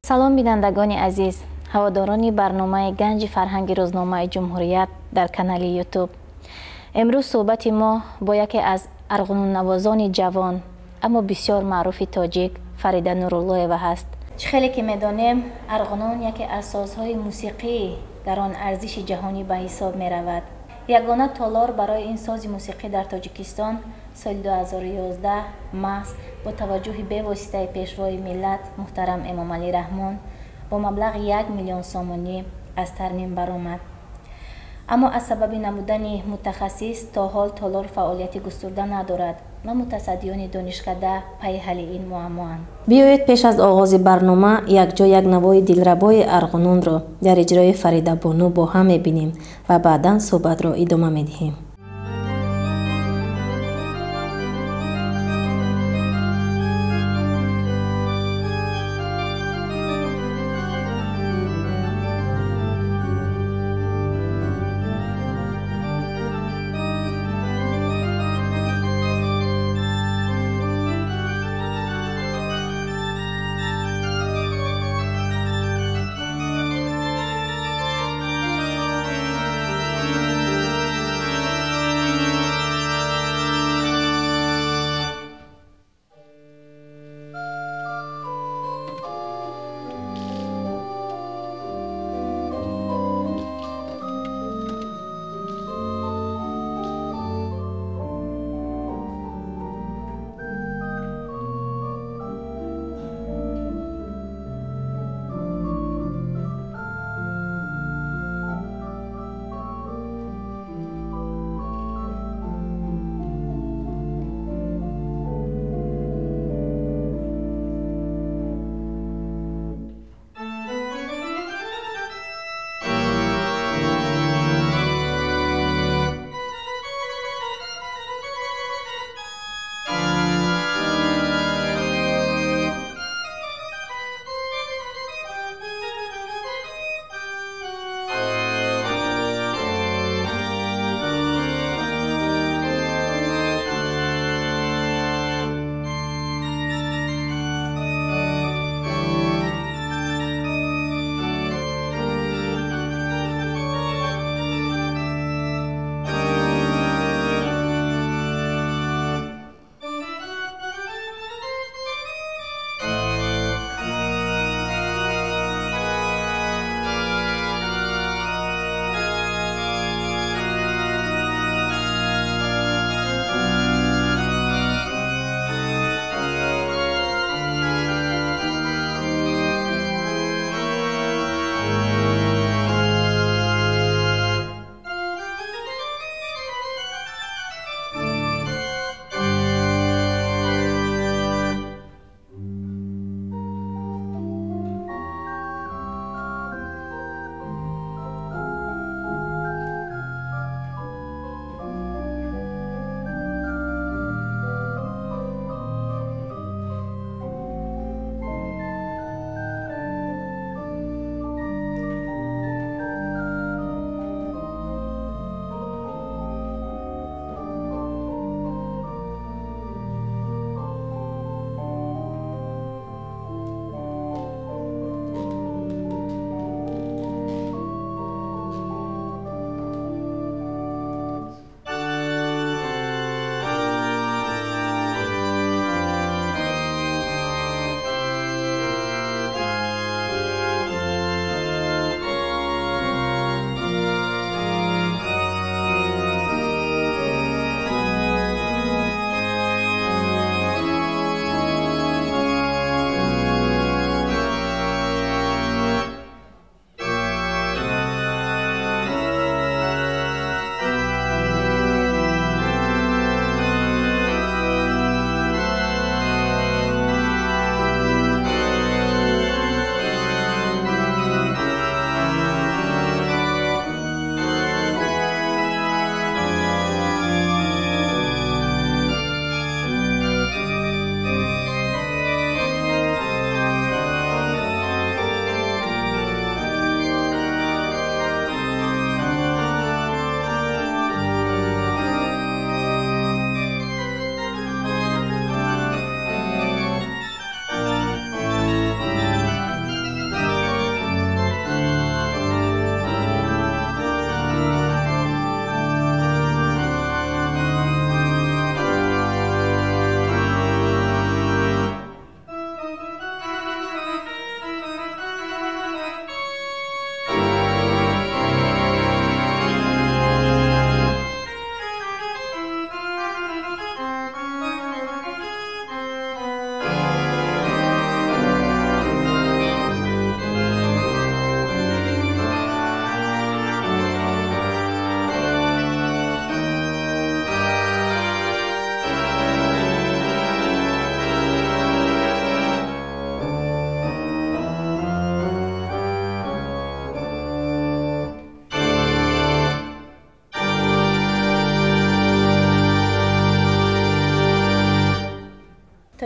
Салом, бинандагони азиз, ҳаводорони барномаи Ганҷи фарҳанги рӯзномаи Ҷумҳурият дар канали Ютуб. Имрӯз суҳбати мо бо яке аз арғуноннавозони ҷавон, аммо бисёр маъруфи тоҷик Фарида Нуруллоева ҳаст. Чӣ хеле ки медонем, арғунон яке аз созҳои мусиқии дар он арзиши ҷаҳонӣ ба ҳисоб меравад. Ягона толор барои ин сози мусиқӣ дар Тоҷикистон соли 2011 маҳз бо таваҷҷӯҳи бевоситаи Пешвои миллат муҳтарам Эмомалӣ Раҳмон бо маблағи 1 миллион сомонӣ аз тармим баромад. Аммо аз сабаби набудани мутахассис то ҳол толор фаъолияти густурда надорад ва мутасаддиёни донишкада пайи ҳалли ин муаммоанд. Биёед, пеш аз оғози барнома якҷо як навои дилрабои арғунонро дар иҷрои Фарида бону бо ҳам мебинем ва баъдан суҳбатро идома медиҳем.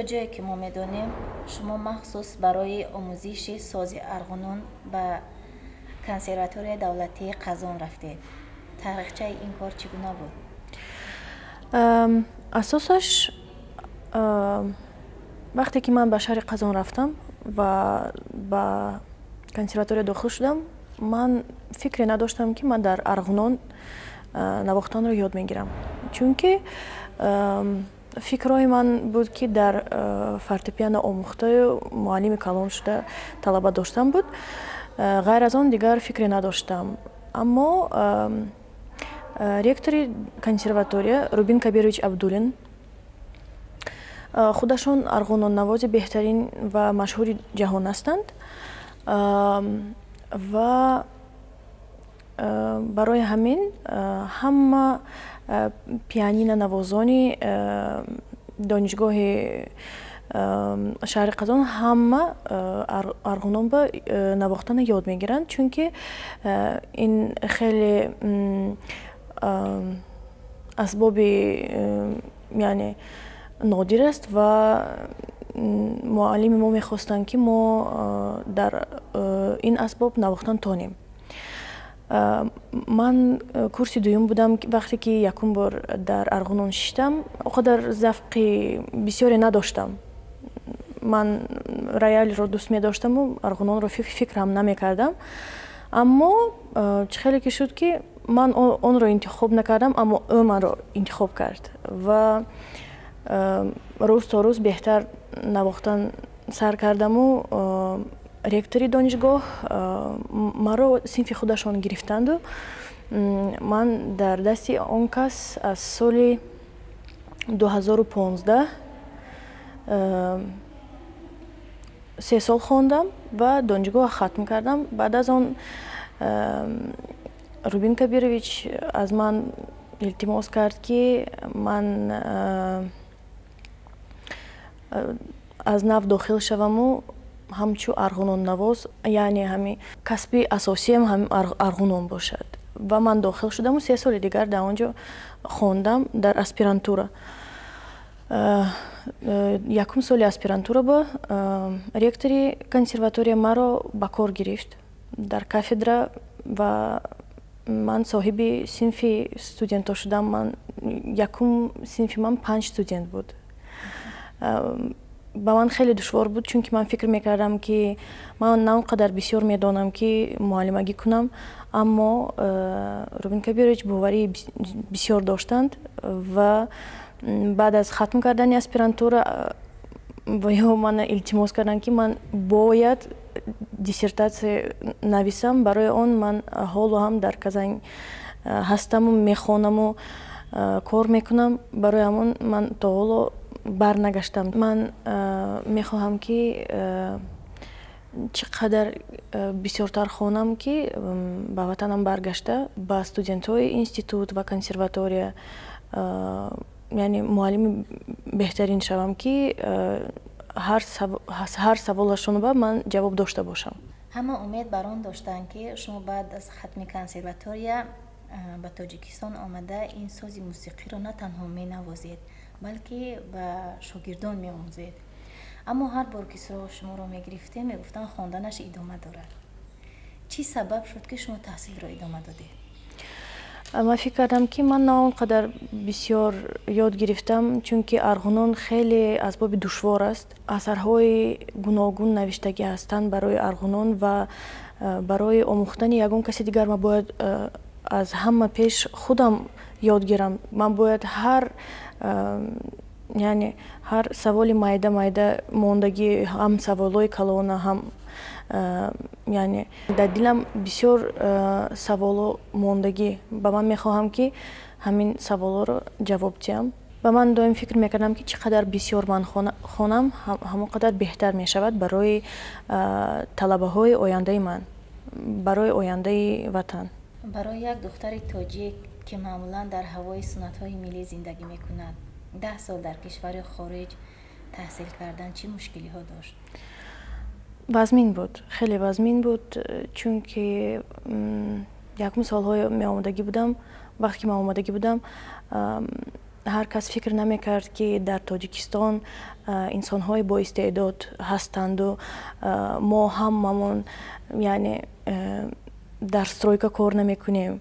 ҷое ки мо медонем, шумо махсус барои омӯзиши сози арғунон ба Консерваторияи давлатии Қазон рафтед. Таърихчаи ин кор чӣ гуна буд? Асосаш, вақте ки ман ба шаҳри Қазон рафтам ва ба консерватория дохил шудам, ман фикре надоштам, ки ман дар арғунон навохтанро ёд мегирам, чунки фикрҳои ман буд, ки дар фортепиано омӯхтаю муаллими калон шуда талаба доштам буд. Ғайр аз он дигар фикре надоштам. Аммо ректори консерватория Рубин Кабирович Абдулин худашон арғуноннавози беҳтарин ва машҳури ҷаҳон ҳастанд ва барои ҳамин ҳама пианинонавозони донишгоҳи шаҳри Қазон ҳама арғунон ба навохтана ёд мегиранд, чунки ин хеле асбоби, яъне, нодир аст ва муаллими мо мехостанд, ки мо дар ин асбоб навохтан тонем. Ман курси дуюм будам, вақте ки якум бор дар арғунон шиштам, он қадар завқи бисёре надоштам. Ман роялро дӯст медоштаму арғунонро фикрам намекардам. Аммо чӣ хеле ки шуд, ки ман онро интихоб накардам, аммо ӯ манро интихоб кард ва рӯз то рӯз беҳтар навохтан сар кардаму ректори донишгоҳ маро синфи худашон гирифтанду ман дар дасти он кас аз соли 2015 3 сол хондам ва донишгоҳ хатм кардам. Баъд аз он Рубин Кабирович аз ман илтимос кард, ки ман аз нав дохил шаваму ҳамчун арғуноннавоз, яъне ҳами касби асосиам ҳам арғунон бошад. Ва ман дохил шудаму 3 соли дигар дар он ҷо хондам дар аспирантура. Якум соли аспирантура ба ректори консерватория маро ба кор гирифт дар кафедра ва ман соҳиби синфи студентҳо шудам. Ман якум синфи ман панҷ студент буд. Ба ман хеле душвор буд, чунки ман фикр мекардам, ки ман на он қадар бисёр медонам, ки муаллимагӣ кунам. Аммо Рубин Кабирович боварии бисёр доштанд ва баъд аз хатм кардани аспирантура ё мана илтимос карданд, ки ман бояд диссертатсия нависам. Барои он ман ҳоло ҳам дар Казань ҳастаму мехонаму кор мекунам. Барои ҳамон ман то ҳоло барнагаштам. Ман мехоҳам, ки чӣ қадар бисёртар хонам, ки ба ватанам баргашта, ба студентҳои институт ва консерватория, яъне, муаллими беҳтарин шавам, ки ҳар саволашонба ман ҷавоб дошта бошам. Ҳама умед бар он доштанд, ки шумо баъд аз хатми консерватория ба Тоҷикистон омада, ин сози мусиқиро на танҳо менавозед, балки ба шогирдон меомӯзед. Аммо ҳар бор ки суроғи шуморо мегирифтем, мегуфтанд, хонданаш идома дорад. Чӣ сабаб шуд, ки шумо таҳсилро идома додед? Ман фикр кардам, ки ман на он қадар бисёр ёд гирифтам, чунки арғунон хеле асбоби душвор аст. Асарҳои гуногун навиштагӣ ҳастанд барои арғунон ва барои омӯхтани ягон каси дигар ман бояд аз ҳама пеш худам ёд гирам. Ман бояд ҳар, яъне, ҳар саволи майда майда мондагӣ, ҳам саволҳои калона ҳам, яъне, дар дилам бисёр саволҳо мондагӣ ба ман мехоҳам, ки ҳамин саволҳоро ҷавоб диҳам. Ба ман доим фикр мекардам, ки чӣ қадар бисёр ман хонам, ҳамон қадар беҳтар мешавад барои талабаҳои ояндаи ман, барои ояндаи ватан. Барои як духтари тоҷик, ки маъмулан дар ҳавои суннатҳои миллӣ зиндагӣ мекунад, 10 сол дар кишвари хориҷ таҳсил кардан чӣ мушкилиҳо дошт? Вазмин буд, хеле вазмин буд, чунки якум солҳои меомадагӣ будам, вақте ки ман омадагӣ будам. Ҳар кас фикр намекард, ки дар Тоҷикистон инсонҳои боистеъдод ҳастанду мо ҳамамон, яъне, дар стройка кор намекунем,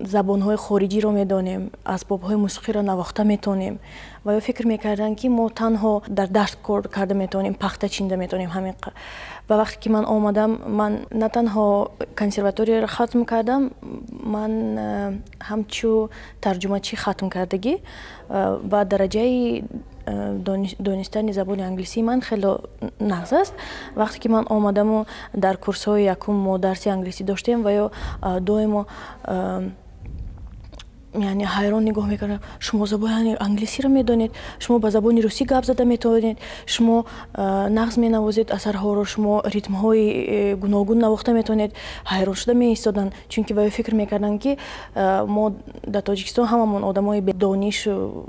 забонҳои хориҷиро медонем, асбобҳои мусиқиро навохта метавонем. Ва ё фикр мекарданд, ки мо танҳо дар дашт кор карда метавонем, пахта чинда метавонем. Ҳамин. Ва вақте ки ман омадам, ман на танҳо консерваторияро хатм кардам, ман ҳамчу тарҷумачӣ хатм кардагӣ ва дараҷаи донистани забони англисии ман хеле нағз аст. Вақте ки ман омадаму дар курсҳои якум мо дарси англисӣ доштем, ва ё доимо, яъне, ҳайрон нигоҳ мекардам: шумо забони англисиро медонед, шумо ба забони русӣ гап зада метавонед, шумо нағз менавозед асарҳоро, шумо ритмҳои гуногун навохта метавонед. Ҳайрон шуда меистоданд, чунки ва ё фикр мекарданд, ки мо дар Тоҷикистон ҳамамон одамои бедонишу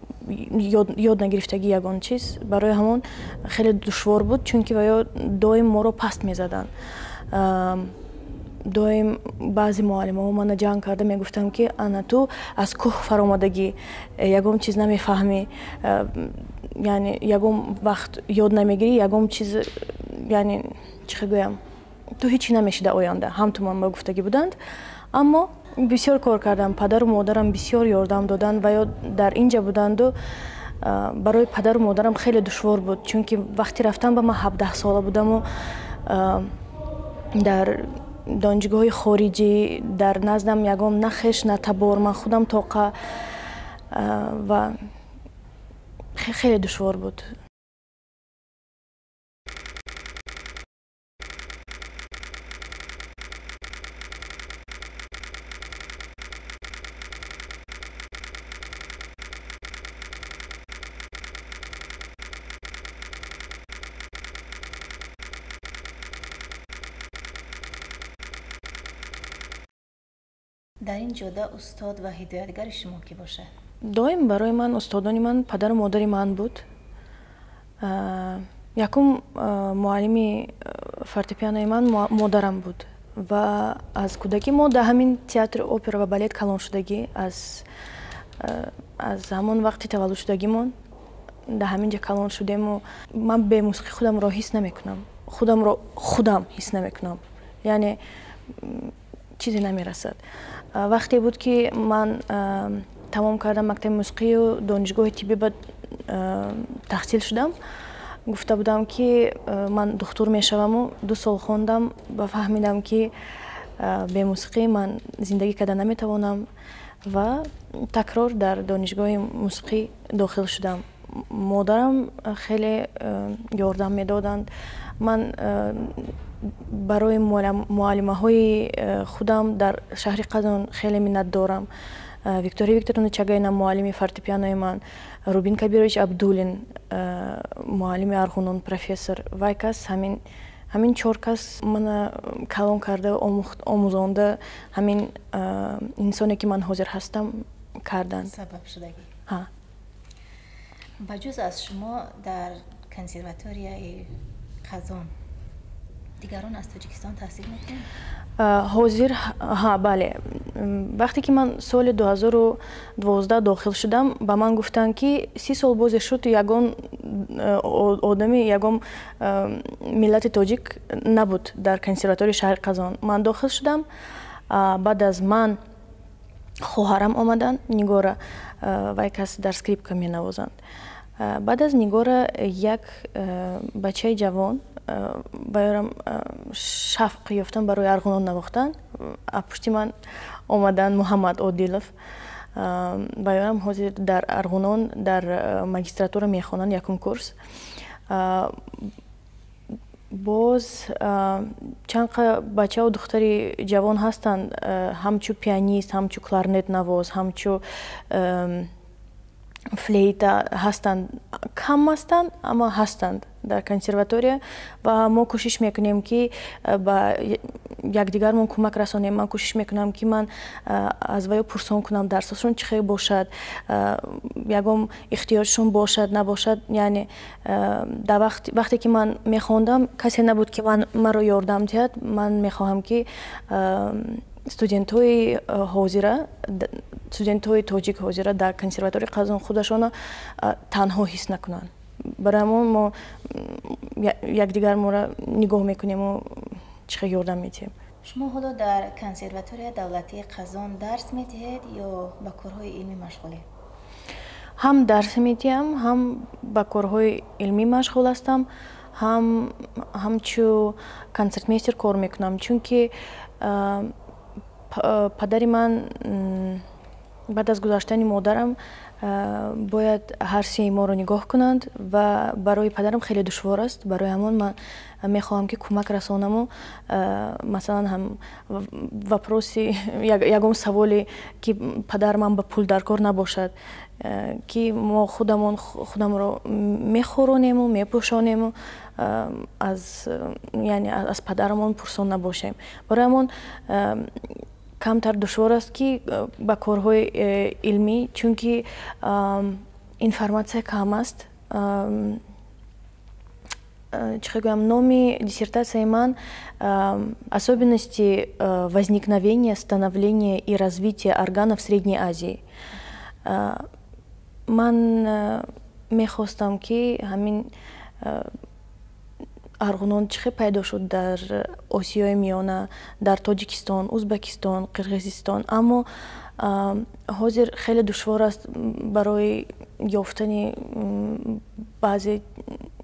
ёд нагирифтагӣ ягон чиз. Барои ҳамон хеле душвор буд, чунки ва ё доим моро паст мезаданд. Доим баъзе муаллимаҳо мана ҷанг карда мегуфтанд, ки ана ту аз кӯҳ фаромадагӣ, ягон чиз намефаҳмӣ, яъне, ягон вақт ёд намегирӣ ягон чиз, яъне, чӣ хел гӯям, ту ҳечи намешӣ дар оянда. Ҳамту ман ба гуфтагӣ буданд. Аммо бисёр кор кардам, падару модарам бисёр ёрдам доданд ва ё дар инҷа буданду. Барои падару модарам хеле душвор буд, чунки вақти рафтан ба ман 17 сола будаму дар донишгоҳи хориҷӣ, дар наздам ягон на хеш, на табор, ман худам тоқа, ва хеле душвор буд. Дар ин ҷода устод ва ҳидоятгари шумо кӣ бошад? Доим барои ман устодони ман падару модари ман буд. Якум муаллими фортепианои ман модарам буд ва аз кӯдакӣ мо дар ҳамин театри опера ва балет калон шудагӣ, аз ҳамон вақти таваллудшудагимон дар ҳамин ҷа калон шудему ман бемусиқӣ худамро ҳис намекунам, худамро худам ҳис намекунам, яъне, чизе намерасад. Вақте буд, ки ман тамом кардам мактаби мусиқию донишгоҳи тиббӣ ба таҳсил шудам, гуфта будам, ки ман духтур мешаваму 2 сол хондам ва фаҳмидам, ки бемусиқӣ ман зиндагӣ карда наметавонам ва такрор дар донишгоҳи мусиқӣ дохил шудам. Модарам хеле ёрдам медоданд. Ман барои муаллимаҳои худам дар шаҳри Қазон хеле миннат дорам: Виктория Викторовна Чагайна, муаллими фортепианои ман, Рубин Кабирович Абдулин, муаллими арғунон, профессор. Вай кас, ҳамин чор кас мана калон карда, омӯзонда, ҳамин инсоне, ки ман ҳозир ҳастам, карданд. Сабаб шудагӣ. Ба ҷуз аз шумо дар консерваторияи Қазон дигарон аз Тоҷикистон таҳсил мекунанд? Ҳозир ҳа, бале. Вақте ки ман соли 2012 дохил шудам, ба ман гуфтанд, ки 30 сол бозе шуд, ягон одами ягон миллати тоҷик набуд дар консерваторияи шаҳри Қазон. Ман дохил шудам, баъд аз ман хоҳарам омаданд, Нигора, вай кас дар скрипка менавозанд. Баъд аз Нигора як бачаи ҷавон, баёрам шавқ ёфтан барои арғунон навохтан, пушти ман омаданд, Муҳаммад Одилов. Баёрам ҳозир дар арғунон дар магистратура мехонанд, якум курс. Боз чанд бачаву духтари ҷавон ҳастанд, ҳамчу пианист, ҳамчу кларнетнавоз, ҳамчу флейта ҳастанд. Кам ҳастанд, аммо ҳастанд дар консерватория ва мо кӯшиш мекунем, ки ба якдигармон кӯмак расонем. Ман кӯшиш мекунам, ки ман аз ваё пурсон кунам, дарсашон чӣ хел бошад, ягон ихтиёҷшон бошад, набошад. Яъне, дар вақте ки ман мехондам, касе набуд, ки маро ёрдам диҳад. Ман мехоҳам, ки студентҳои ҳозира Студентҳои тоҷик ҳозира дар консерваторияи Қазон худашона танҳо ҳис накунанд. Барои ҳамон мо якдигар моро нигоҳ мекунему чӣ хел ёрдам медиҳем. Шумо ҳоло дар консерваторияи давлатии Қазон дарс медиҳед ё ба корҳои илмӣ машғулед? Ҳам дарс медиҳам, ҳам ба корҳои илмӣ машғул ҳастам, ҳам ҳамчу концертмейстер кор мекунам, чунки падари ман баъд аз гузаштани модарам бояд ҳар сеи моро нигоҳ кунанд ва барои падарам хеле душвор аст. Барои ҳамон ман мехоҳам, ки кӯмак расонаму, масалан, ҳам вопроси, ягон саволе, ки падар ман ба пул дар кор набошад, ки мо худамон худамро мехӯронему, мепӯшонему, аз яъне аз падарамон пурсон набошем. Барои ҳамон камтар душвор аст, ки ба корҳои илмӣ, чунки информатсия кам аст. Чӣ хел гӯям, номи диссертатсияи ман «Особенности возникновения, становления и развития органа в Средней Азии». Ман мехостам, ки ҳамин арғунон чӣ хел пайдо шуд дар Осиёи Миёна, дар Тоҷикистон, Узбекистон, Қирғизистон, аммо ҳозир хеле душвор аст барои ёфтани баъзе,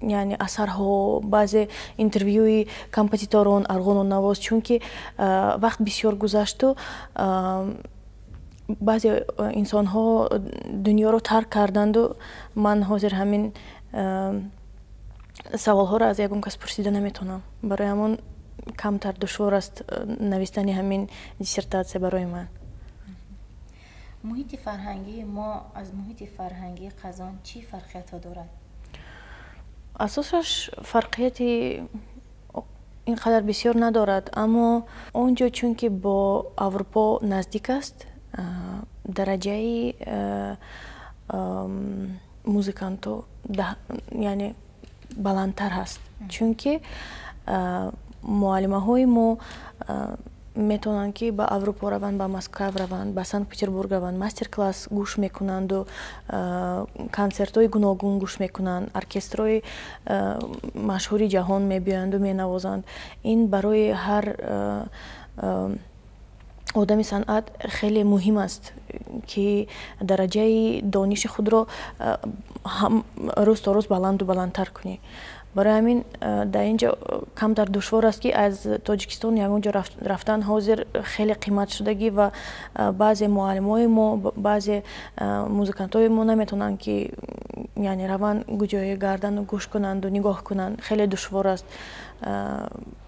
яъне асарҳо, баъзе интервюи композиторон, арғуноннавоз, чунки вақт бисёр гузашту баъзе инсонҳо дунёро тарк карданду ман ҳозир ҳамин саволҳоро аз ягон кас пурсида наметавонам. Барои ҳамон камтар душвор аст навиштани ҳамин диссертатсия барои ман. Муҳити фарҳангии мо аз муҳити фарҳангии Қазон чӣ фарқиятҳо дорад? Асосаш фарқияти ин қадар бисёр надорад, аммо он ҷо, чунки бо Аврупо наздик аст, дараҷаи музикантҳо, яъне, баландтар ҳаст, чунки муаллимаҳои мо метавонанд, ки ба Аврупо раванд, ба Москав раванд, ба Санкт Петербург раванд, мастер класс гӯш мекунанду консертҳои гуногун гӯш мекунанд, оркестрҳои машҳури ҷаҳон мебиёянду менавозанд. Ин барои ҳар одами санъат хеле муҳим аст, ки дараҷаи дониши худро рӯз то рӯз баланду баландтар кунӣ. Барои ҳамин дар ин ҷо камтар душвор аст, ки аз Тоҷикистон ягон ҷо рафтан ҳозир хеле қимат шудагӣ ва баъзе муаллимои мо, баъзе музикантҳои мо наметавонанд, ки яъне раванд, ҷое гардану гӯш кунанду нигоҳ кунанд. Хеле душвор аст.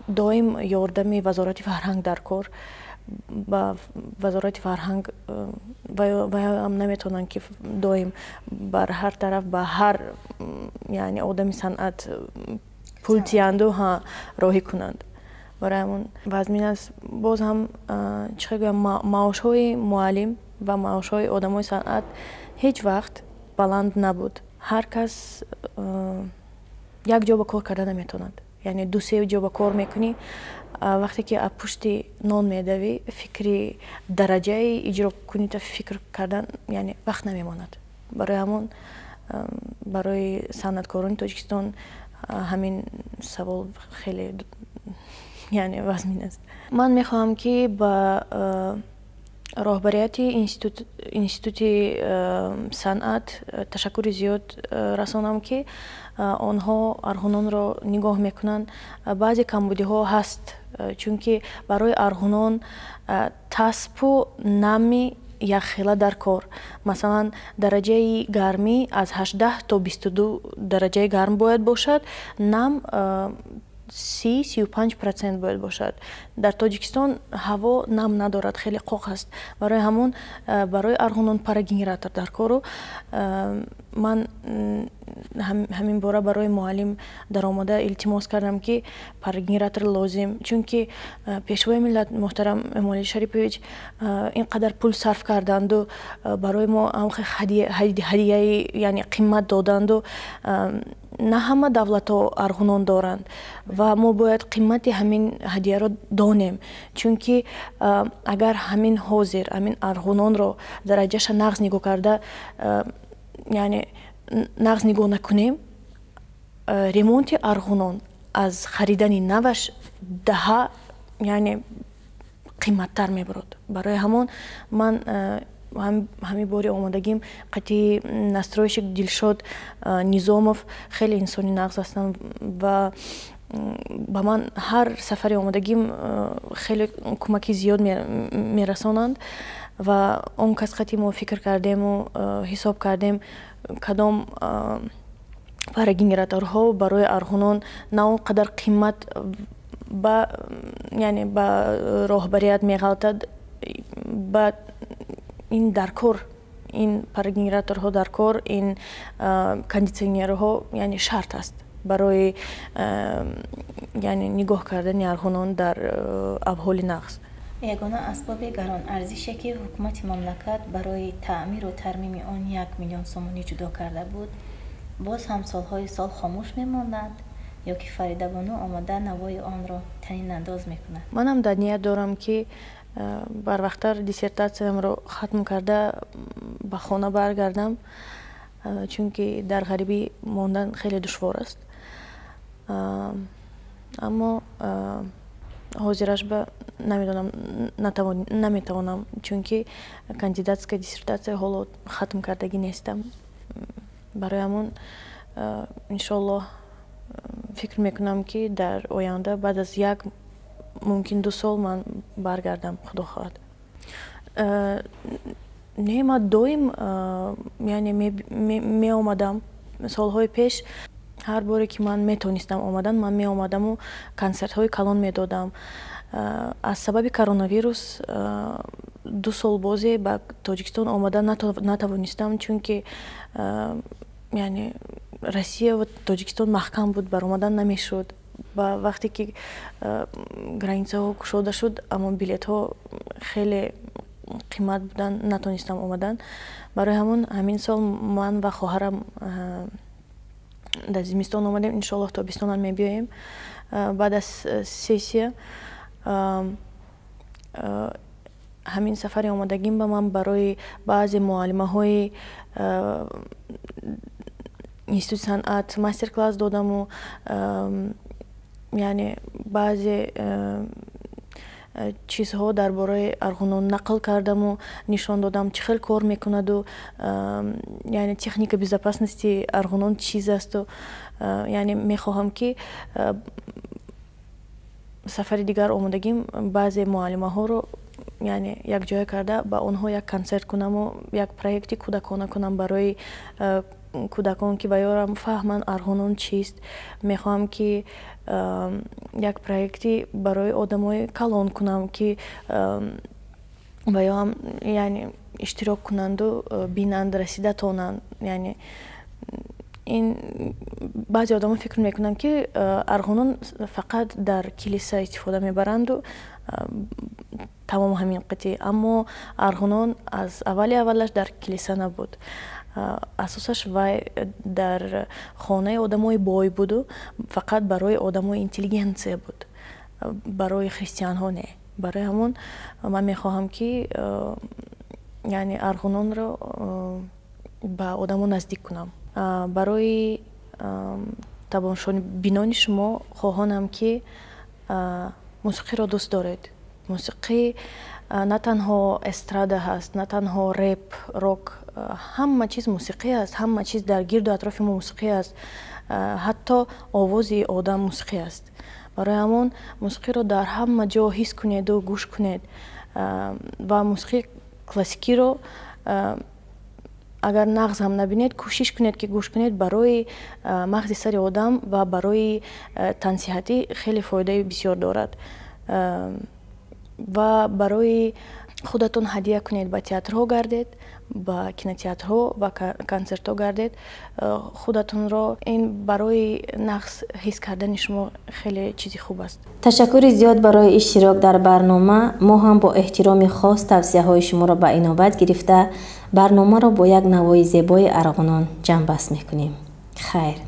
Доим ёрдами Вазорати фарҳанг дар кор. Ба Вазорати фарҳанг ваям наметавонанд, ки доим бар ҳар тараф ба ҳар, яъне, одами санъат пул тиянду ҳа роҳӣ кунанд. Барои ҳамон вазмин аст. Боз ҳам, чӣ хел гӯям, маошҳои муаллим ва маошҳои одамои санъат ҳеҷ вақт баланд набуд. Ҳар кас як ҷо ба кор карда наметавонад, яъне ду се ҷо ба кор мекунӣ. Вақте ки аз пушти нон медавӣ, фикри дараҷаи иҷрокунита фикр кардан, яъне, вақт намемонад. Барои ҳамон барои санъаткорони Тоҷикистон ҳамин савол хеле, яъне, вазмин аст. Ман мехоҳам, ки ба роҳбарияти институти санъат ташаккури зиёд расонам, ки онҳо арғунонро нигоҳ мекунанд. Баъзе камбудиҳо ҳаст, чунки барои арғунон таспу нами якхела дар кор. Масалан, дараҷаи гармӣ аз 18 то 22 дараҷаи гарм бояд бошад, нам 30-35% бояд бошад. Дар Тоҷикистон ҳаво нам надорад, хеле қоқ аст. Барои ҳамон барои арғунон парогенератор дар кору. Ман ҳамин бора барои муаллим даромада илтимос кардам, ки парогенератор лозим, чунки Пешвои миллат муҳтарам Эмомалӣ Шарипович ин қадар пул сарф карданду барои мо ҳадияи, яъне, қимат доданду. На ҳама давлатҳо арғунон доранд ва мо бояд қимати ҳамин ҳадияро донем, чунки агар ҳамин ҳозир ҳамин арғунонро дараҷаша нағз нигоҳ карда, яъне нағз нигоҳ накунем, ремонти арғунон аз харидани наваш даҳа, яъне қиматтар мебарод. Барои ҳамон ман ҳамин бори омодагим қатъи настройщик Дилшод Низомов, хеле инсони нағз ҳастанд ва ба ман ҳар сафари омодагим хеле кӯмаки зиёд мерасонанд ва он кас қатъи мо фикр кардему ҳисоб кардем, кадом парогенераторҳо барои арғунон на он қадар қимат ба, яъне ба роҳбарият меғалтад, ба ин дар кор, ин парогенераторҳо дар кор, ин кондитсионерҳо, яъне шарт аст барои, яъне нигоҳ кардани арғунон дар авҳоли нағз. Ягона асбоби гаронарзише, ки ҳукумати мамлакат барои таъмиру тармими он 1 миллион сомонӣ ҷудо карда буд, боз ҳам солҳои сол хомӯш мемонад ё ки Фаридабону омода навои онро танинандоз мекунад? Манам дар ният дорам, ки барвақттар диссертатсиямро хатм карда, ба хона баргардам, чунки дар ғарибӣ мондан хеле душвор аст. Аммо ҳозираш ба намедонам, наметавонам, чунки кандидатская диссертатсия ҳоло хатм кардагӣ нестам. Барои ҳамон, иншоаллоҳ, фикр мекунам, ки дар оянда, баъд аз як, мумкин 2 сол ман баргардам, худо хоҳад. Не, ман доим, яъне меомадам. Солҳои пеш ҳар боре ки ман метонистам омадан, ман меомадаму консертҳои калон медодам. Аз сабаби коронавирус 2 сол бозе ба Тоҷикистон омада натавонистам, чунки, яъне Россия ва Тоҷикистон маҳкам буд, баромадан намешуд. Ба вақте ки границаҳо кушода шуд, аммо билетҳо хеле қимат буданд, натонистам омадан. Барои ҳамон ҳамин сол ман ва хоҳарам дар зимистон омадем. Иншоаллоҳ, тобистонам мебиёем баъд аз сессия. Ҳамин сафари омодагим ба ман барои баъзе муаллимаҳои институти санъат мастер класс додаму, яъне баъзе чизҳо дар бораи арғунон нақл кардаму нишон додам, чӣ хел кор мекунаду, яъне техника безопасности арғунон чиз асту. Яъне мехоҳам, ки сафари дигар омодагим баъзе муаллимаҳоро, яъне якҷоя карда, ба онҳо як консерт кунаму як проекти кӯдакона кунам барои кӯдакон, ки ваёрам фаҳманд, арғунон чист. Мехоҳам, ки як проекти барои одамои калон кунам, ки ваёам, яъне иштирок кунанду бинанд, расида тонанд. Яъне ин баъзе одамо фикр мекунанд, ки арғунон фақат дар килиса истифода мебаранду тамом, ҳамин қитъи. Аммо арғунон аз аввали аввалаш дар килиса набуд. Асосаш вай дар хонаи одамои бой буду фақат барои одамои интеллигенция буд, барои христианҳо не. Барои ҳамон ман мехоҳам, ки, яъне арғунонро ба одамо наздик кунам. Барои тамошобинони шумо хоҳонам, ки мусиқиро дӯст доред. Мусиқӣ на танҳо эстрада ҳаст, на танҳо реп, рок, ҳама чиз мусиқӣ аст. Ҳама чиз дар гирду атрофи мо мусиқӣ аст, ҳатто овози одам мусиқӣ аст. Барои ҳамон мусиқиро дар ҳама ҷо ҳис кунеду гӯш кунед ва мусиқии классикиро агар нағз ҳам набинед, кӯшиш кунед, ки гӯш кунед. Барои мағзи сари одам ва барои тансиҳатӣ хеле фоидаи бисёр дорад. Ва барои худатон ҳадия кунед, ба театрҳо гардед, ба кинотеатрҳо ва консертҳо гардед худатонро. Ин барои нағз ҳис кардани шумо хеле чизи хуб аст. Ташаккури зиёд барои иштирок дар барнома. Мо ҳам бо эҳтироми хос тавсияҳои шуморо ба инобат гирифта, барномаро бо як навои зебои арғунон ҷамъбаст мекунем. Хайр.